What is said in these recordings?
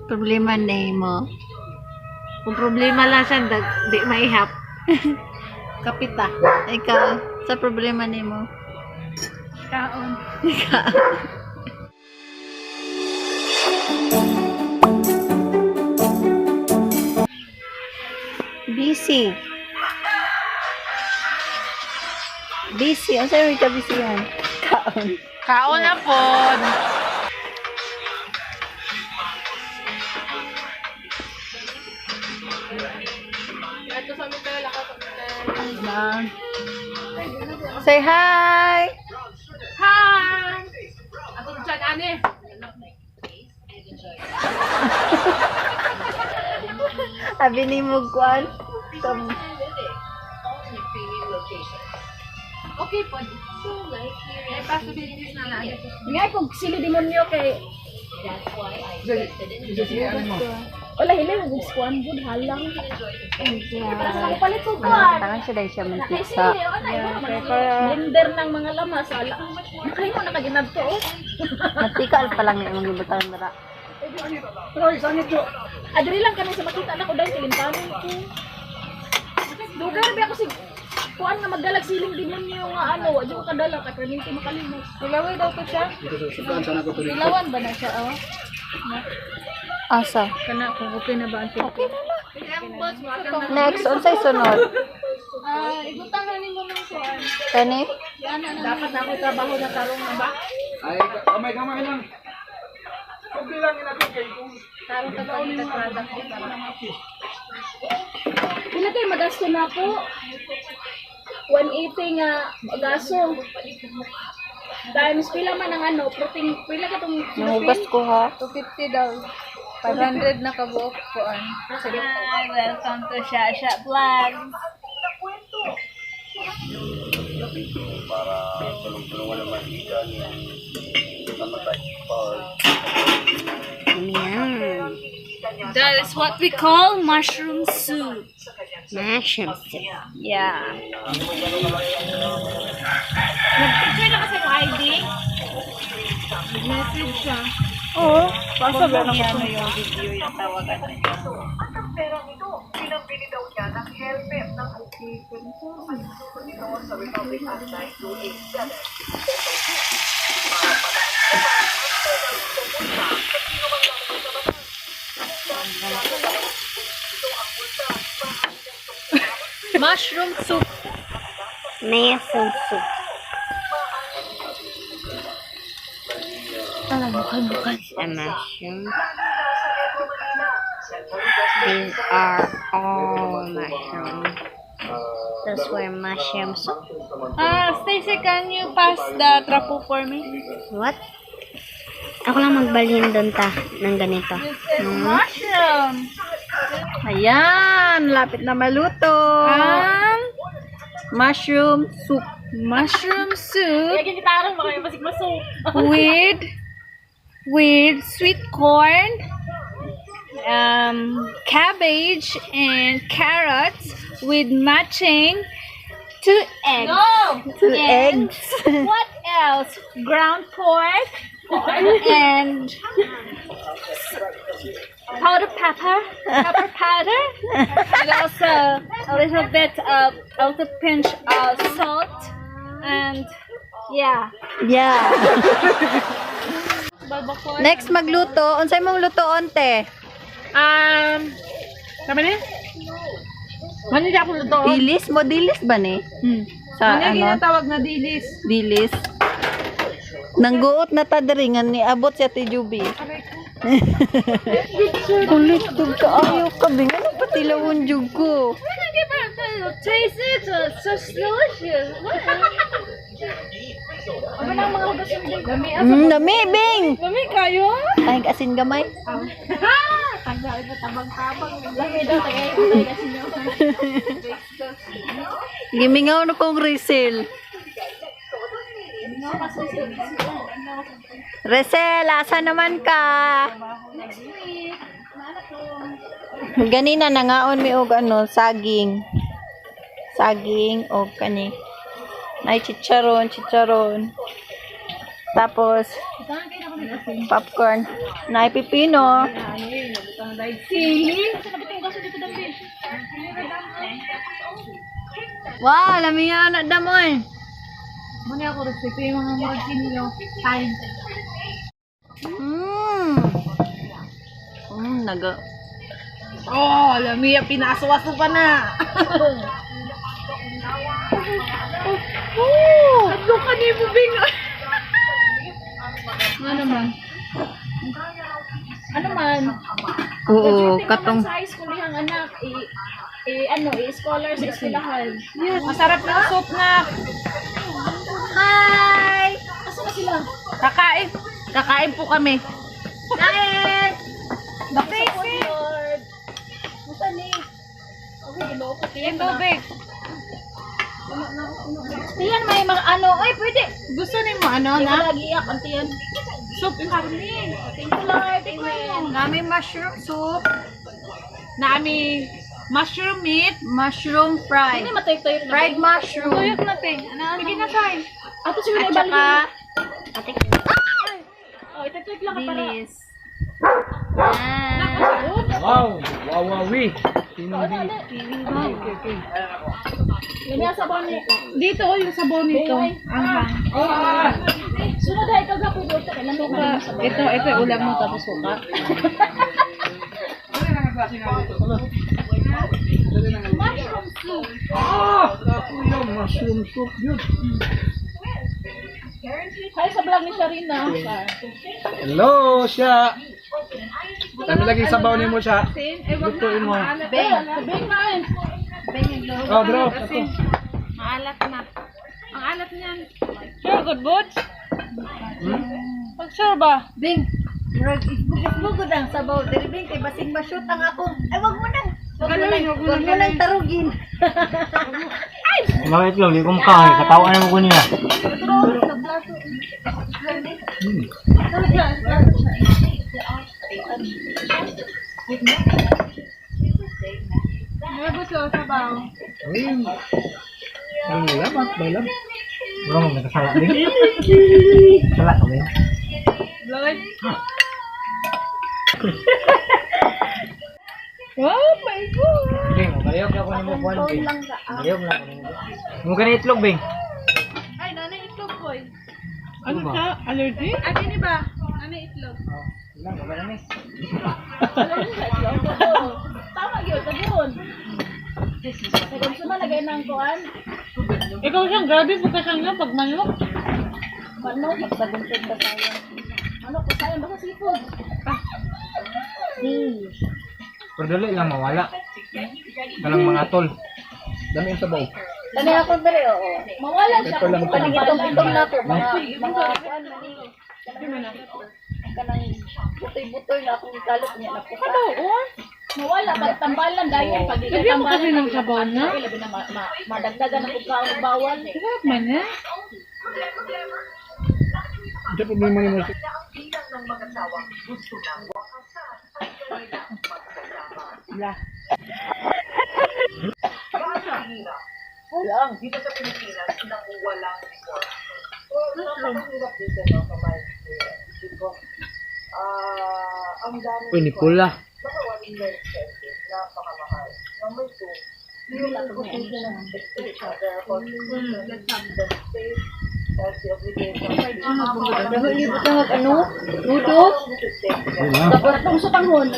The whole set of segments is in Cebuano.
Problema na mo. Kung problema lang siya, di maihap. Kapita. Ikaw, sa problema nimo. Kaon. Ikaw. Busy. Busy. Ang sa'yo ka busy yan? Kaon. Kaon na po. Say hi! Hi! Ako dyan, ane. Abi ni mo kuan. Okay po. May possibilities na lang. Nga kung sili demonyo kay wala hili mo gud kuan gud halang. Para sa ako palit ko kuan. Tangan siya dahil siya mantika. Blender ng mga lamas ala. Nakahimo na kaginadto oh. Mantika pa lang na imong gibutang dara. Adri lang kami sa makita na ko dahil kalimpanon ko. Dugar ba ako sig kuan nga magdalag siling demonyo nga ano, wa jud ko kadala kay perminti makalimot. Ilaway daw to siya. Ilawan ba na siya, oh? Asa? Kana, kung okay na ba ang Okay na na. Next, unsay sunod? Ah, ibutang na nimo ng kuan. Kani? Dapat ako trabaho na tarong na ba? Ay, kamay kamay lang. Kunti lang inatin kay kung Tarong ka pa product Pila kay magasto na ako? 180 nga gaso. Times pila man ang ano, protein, pila ka tong Nangugas ko ha. 250 daw. 500 na kabuok kuan. Hi, welcome to Shasha Vlog. Para tulong-tulungan naman ikan yung namatay. Yan. That is what we call mushroom soup. Mushroom soup. Yeah. Nag-picture na kasi yung ID. Message siya. Oo. Basta ba na ano yung video yung tawagan na niya? Mushroom soup. Mushroom soup. A mushroom. These are all mushroom. Those were mushroom soup. Ah, Stacy, can you pass the trapo for me? What? Ako lang magbalhin doon ta ng ganito. This is mushroom. Ayan, lapit na maluto. Ang Mushroom soup. Mushroom soup Kaya gitarong mga basig maso. with sweet corn, cabbage, and carrots with matching two eggs. No! Two eggs. What else? Ground pork and powder pepper, pepper powder, and also a little bit of a little pinch of salt, and yeah. Yeah. Next magluto, unsay mong lutoon te? Kami ni? Ano di ako luto? Dilis mo dilis ba ni? Sa Ano ano? ginatawag na dilis? Dilis. Nangguot na ta diri nga niabot si Ate Juby. Kulit jud kaayo ka bi ngano patilawon jud ko. Taste it, so delicious. Ano nang mga hugas yung Lami, Dami bing. lami kayo? Ay asin gamay. lami daw tagay tagay kasi nyo. Gimingaw na kong Rizel. Rizel, asa naman ka? Ganina nangaon mi og ano, saging. Saging og kani. Nay chicharon, chicharon. Tapos Popcorn. Naay pipino. Sili. Wow, lami nga na damoy. Muna ako respeto yung mga murag kinilaw. Time. Naga. Oh, lami pinaswaso pa na. Oh! Adlo ka ni mo bing. Ano man? Ano man? Oo, Graduating naman katong sa high school dihang anak, i, i ano, i-scholar sa eskwelahan. Masarap ng soup na. Hi! Asa na sila? Kakain. Kakain po kami. Hi! Daisy! Lord. Musa ni? Okay, ginoo ko. Yung tubig. Tiyan may mga ano, ay pwede. Gusto ni mo ano Hindi na? ko lagi iyak ang tiyan. Soup yung karne. Thank you, Lord. Amen. Nami mushroom soup, Nami mushroom meat. Mushroom fry. Hindi matuyok-tuyok na. Fried mushroom. Tuyok na te. Ano, ano? Sige na tayo. Ato siguro At na saka, Oh, itagtag lang ka para. dilis. Ah. Wow! Wawawi! Tindi. Ganyan sa boni. Dito oh, yung sabaw nito. Anghang. Ah! Sunod ha, ikaw gapo dito. Kailan mo ka sa Ito, ito ulam mo tapos suka. Mushroom soup. Ah! Yung mushroom soup yun. Hi sa vlog ni Sharina. Hello, siya! Dami lagi sabaw ni mo siya. Lutuin mo. Beng, beng na eh. Oh, bro. Ito. Maalat na. Ang alat niyan. Sure, good boots? Pag sure ba? Bing, murag isbug-isbug ang sabaw. Diri Bing, kay basig ma-shoot ang akong. Ay, wag mo nang. Wag mo nang, wag mo nang tarugin. Bakit lang, hindi ko makain. Katawan mo ko niya. May gusto sabaw. Ayun. Ang lamat, balam. Bro, nagkasala din. Sala ka ba yun? Blood. Oh my God! Bing, maliyog na ko ni mo kuwan, Bing. Maliyog na ko ni mo. Mo ka na itlog, Bing. Ay, nanay itlog ko eh. Ano siya? Allergy? Ate ni ba? Nanay itlog. Ilang, wala na eh. Alam mo sa itlog. Oo. Tama gyud, taguon. Sa konsuma lagay ng kuan. Ikaw siyang grabe pagka siyang lang pag manok. Manok, pagsaguntod ba sayang? Manok, sayang basta seafood. Pero dali lang mawala. Walang mga tol. Dami yung sabaw. Tani ako diri, oo. Mawala siya Ito lang kung to. Panigitong-itong na ako, mga kuan man ni. Kanang butoy-butoy na akong ikalot niya na puka. Mawala pag tambalan dayon pag Lagyan mo kasi ng sabaw na. Labi na madagdagan ang pagkaon bawal. Sarap man eh. Hindi problema ni mo. Uy, ni pula. Dahil libot na mag ano, noodles. Tapos Atong sutanghon.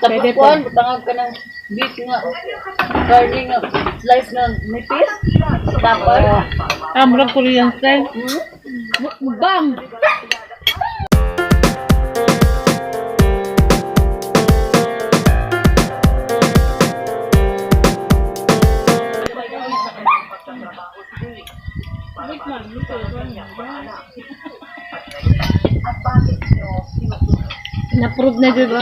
Tapos kuan, butangag ka ng beef nga, karne nga, slice nga nipis. Tapos, Ah, murag Korean style. Mukbang! Na-prove na dito.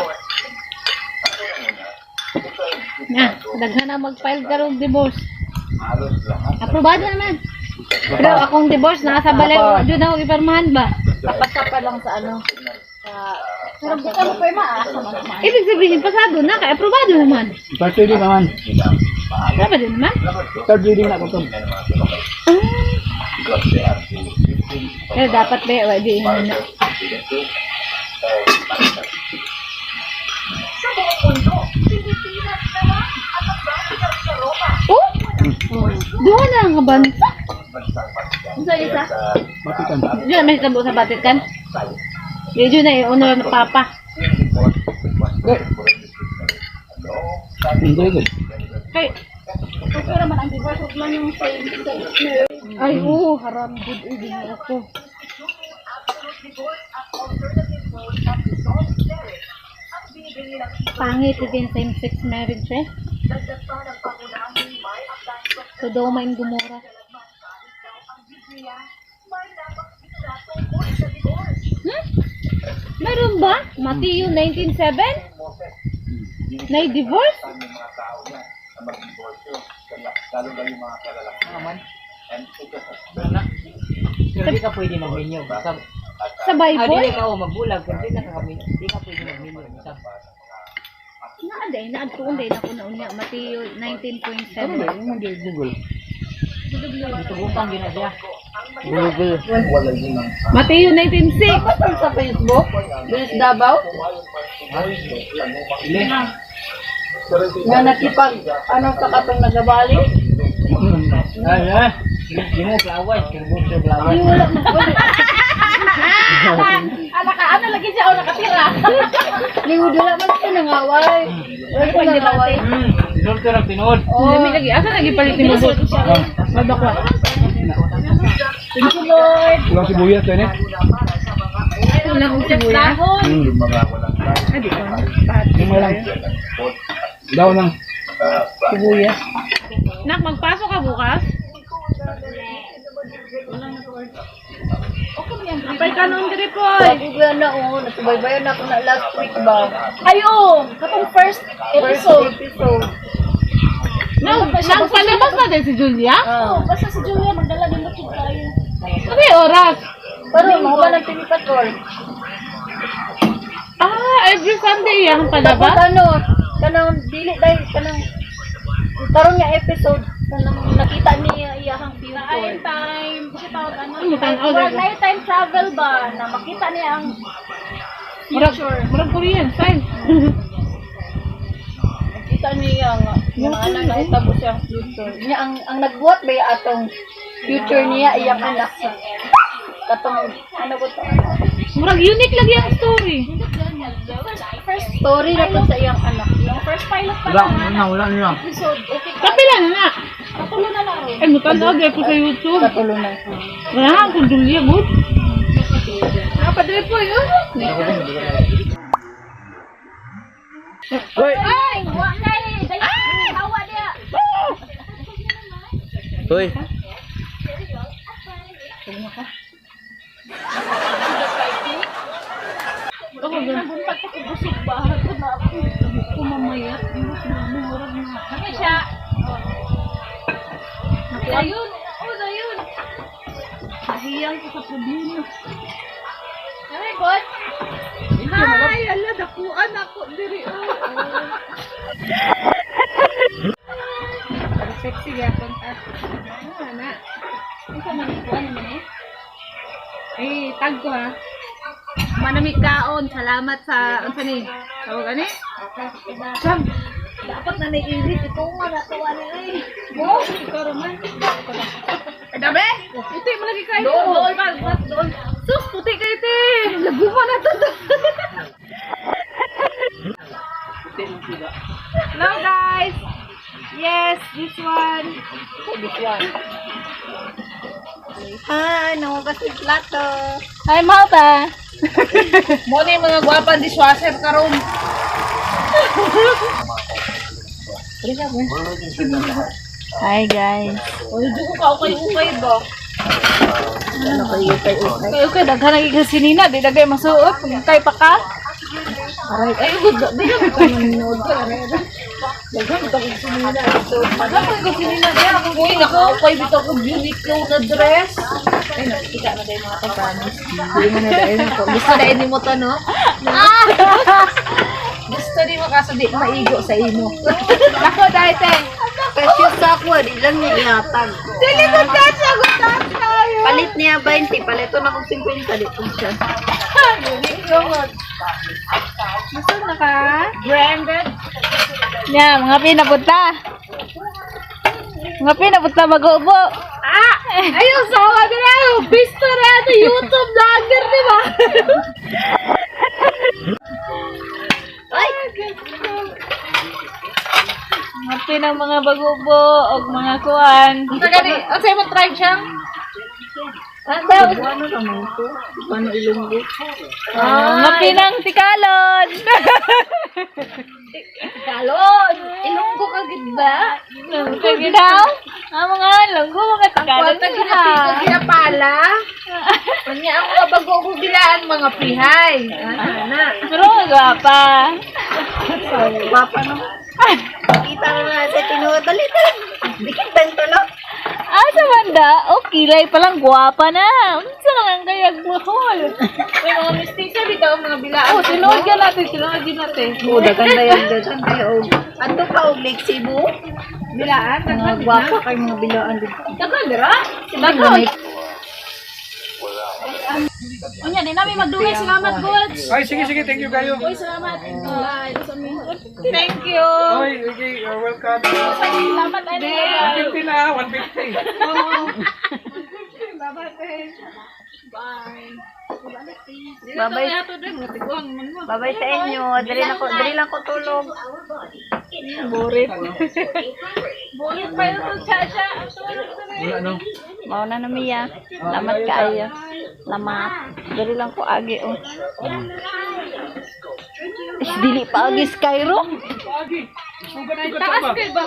Na, daghan na mag-file karong divorce. Aprobado naman. Pero akong divorce nasa balay, doon ako ipirmahan ba? tapos lang sa ano, sa Pero bukan mo pa maasa man. Ibig sabihin, pasado na, kaya aprobado naman. Third reading naman. Dapat din naman. Third reading na ako to. Pero dapat ba, di na. Oh! Duha na ang bansa. Unsa isa? Batikan. Diyan may tabo sa Vatican. Yun na yung honor ng Papa. Hindi ko. Kay Ay, oo, haram good evening ako. Pangit din same-sex marriage eh. Sodoma and Gomorrah. Hmm? Meron ba? Matthew 19:7? Na divorce? Pero di ka pwede magminyo. Sa, Sa ah, Bible? di ka oh, magbulag, pero di na ka kaminyo. Di ka pwede magminyo. Sa, Naa day, naad ko unday na ko na unya Matthew 19.7. Ano ba? Yung hindi Google. Tugupang gina siya. Google. Matthew 19.6. Sa Facebook? Bilis Davao? Nga nakipag, ano sa katong nagabali? Ay, ay. Di mo flaway, kaya mo siya flaway. Ala ka, ano lagi siya o nakatira? Lingod wala man siya nangaway. Wala siya nangaway. Resulto ng tinuod. Oh. Lami lagi asa lagi palit ni mo. Mabakwa. Thank you, Lord. Kulang sibuyas din eh. Kulang og sibuyas. Hmm. Adi ko. Yung lang. Daw lang. Sibuyas. Nak, magpasok ka bukas? Apay ka noon diri po. Bago na oh, nasubaybayan na ako na last week ba? Ayo, katong first episode. First episode. Nang nagpalabas na din si Julia? Oh, basta si Julia magdala din mo tayo. Ano yung oras? Pero mga ba ng TV Patrol? Ah, every Sunday yang Tapos palabas? ano, kanang dili dahil kanang karon nga episode kanang nakita niya iyahang future. Time time, kasi tawag ano, Ano, tanaw, murag dali. na time travel ba na makita niya ang Murag, murag Korean style. Nakita niya nga mga anak na itabo siyang future. Niya ang nagbuhat ba yung atong future niya iyang anak sa katong ano ko to Murag unique lagi ang story. first story na to sa iyang anak. yung first pilot pa Wala, lang wala, wala nila. episode. Okay, Kapila na na. katulo na lang ron. Ay, mutanaw dahil ko sa YouTube. Katulo na. Wala kung Julia, good. Napadre po yun. Hoy! Ay, wa na eh. Dahil hawa niya. Hoy. Buntag pa ko busog ba? Ako na ako. Kumamaya. Ano siya? Ayun, oh, ayun. Nahiyang ko sa problema. Ay, God. Hi! Ala, dakuan ako. Diri, oh. Sexy gyapon ta. Ano na? Unsa man ikuan naman eh? Eh, tag ko ha. Manamig kaon. Salamat sa unsa ni? Tawag ani? Sam. Dapat na naiirit. Ito nga, natuwa niya eh. Oh, ikaw raman. Eh, dabe? Puti mo lagi kayo. Doon, doon, doon, doon. Sus, puti kayo, te. Laguma na to. Hello, guys. Yes, this one. This one. Hi, nangugas yung plato. Hi, Malta. Mo na yung mga gwapan dishwasher karon. Hi, guys. Uy, di ko kaukay-ukay ba? Ano kayo kayo? Kay okay, daghan ang igang sinina, di dagay masuot, kay pa ka. Aray, ay good, di na ko nanonood ko aray. Daghan ka kong sinina. Daghan ka kong sinina diya ako uy nakaukay bitaw ko Uniqlo na dress. Ay, nakita na dahil mga kapanis. Hindi mo na dahil ako. Gusto dahil ni mo to, no? Gusto di mo kaso di maigo sa imo. Nako dahil te. Kasi sa ako, di lang niya ihatag. Dili mo touch ako touch tayo. Palit niya 20, palito na kong 50, di ko siya. Gusto na ka? Branded. Nya, mga pinapunta. Mga pinapunta mag-ubo. Ah! Ayun, sawa na lang. Bisto na ito. YouTube vlogger, di ba? Ay! Mga pinang mga bagubo o mga kuan. Ang gani, ang sa'yo mo tribe siyang? Ano naman ko? Paano Ilonggo? Mga pinang tikalon. Tikalon! Ilonggo ka gid ba? Kagi daw? Ang mga Ilonggo, mga tikalon Kwanta sila. ginapiko ginapala. Kanya ang mga bago ko bilaan mga pihay. Ana. Pero gwapa. Gwapa no. Kita na nga sa tinuod. Dali, dali. Dikit ang tulo. Ah, sa banda, oh, kilay palang gwapa na. Unsa na lang kaya buhol. May mga mistisa bitaw ang mga bilaan. Oh, tinuod yan natin, tinuod yan natin. Oo, daghan na yan. Daghan kayo. Ato pa og Lake Cebu. Bilaan, Mga gwapa kay mga bilaan dito. Daghan dira. Daghan. Unya, di namin magdugay. Salamat, Butch. Ay, sige, sige. Thank you kayo. Uy, salamat. Bye. Thank you. Oy, okay. You're welcome. Salamat, ano. 150 na, 150. Bye-bye. Bye-bye sa inyo. Dali lang ko, dali lang ko tulog. Burit. Bulit pa yun itong cha-cha. Ang tulog na rin. Wala, no? Mao na na Mia. Salamat kaayo. Salamat. Dali lang ko agi oh. Is dili pa agi Skyro. Agi. Sugat-sugat ka ba? Taas kay ba?